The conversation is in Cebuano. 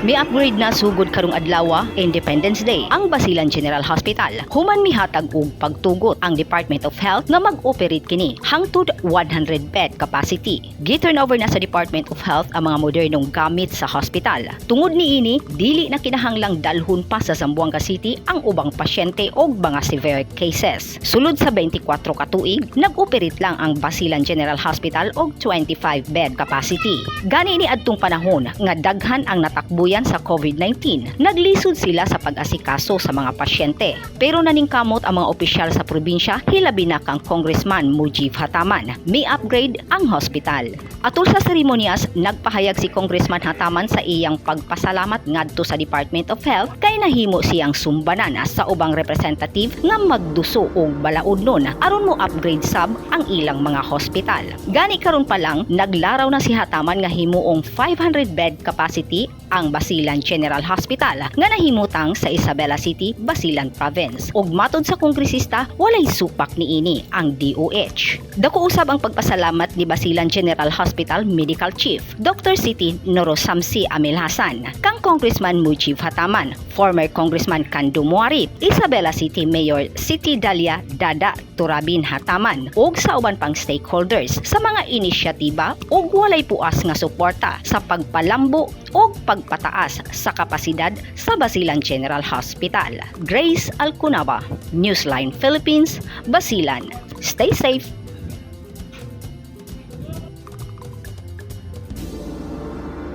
Mi-upgrade na sugod karong adlaw, Independence Day, ang Basilan General Hospital. Human mihatag og pagtugot ang Department of Health nga mag-operate kini hangtod 100 bed capacity. Gi-turn over na sa Department of Health ang mga modernong gamit sa hospital. Tungod niini, dili na kinahanglang dalhon pa sa Zamboanga City ang ubang pasyente og mga severe cases. Sulod sa 24 ka tuig, nag-operate lang ang Basilan General Hospital og 25 bed capacity. Gani ni adtong panahon nga daghan ang natakbuyan sa COVID-19, naglisod sila sa pag-asikaso sa mga pasyente. Pero naningkamot ang mga opisyal sa probinsya, hilabi na kang Congressman Mujiv Hataman. Mi-upgrade ang hospital. Atol sa seremonyas, nagpahayag si Congressman Hataman sa iyang pagpasalamat ngadto sa Department of Health kay nahimo siyang sumbanan sa ubang representative nga magduso og balaodnon aron mo upgrade sab ang ilang mga hospital. Gani karon pa lang, naglaraw na si Hataman nga himuong 500 bed capacity ang Basilan General Hospital nga nahimutang sa Isabela City, Basilan Province. Ug matod sa kongresista, walay supak niini ang DOH. Dako usab ang pagpasalamat ni Basilan General Hospital Medical Chief Dr. Siti Norosamsi Amil Hasan, kang Congressman Mujiv Hataman, former Congressman Kando Muarip, Isabela City Mayor City Dalia Dada Turabin Hataman ug sa uban pang stakeholders sa mga inisyatiba ug walay puas nga suporta sa pagpalambo ug pagpataas sa kapasidad sa Basilan General Hospital. Grace Alcunaba, Newsline Philippines, Basilan. Stay safe.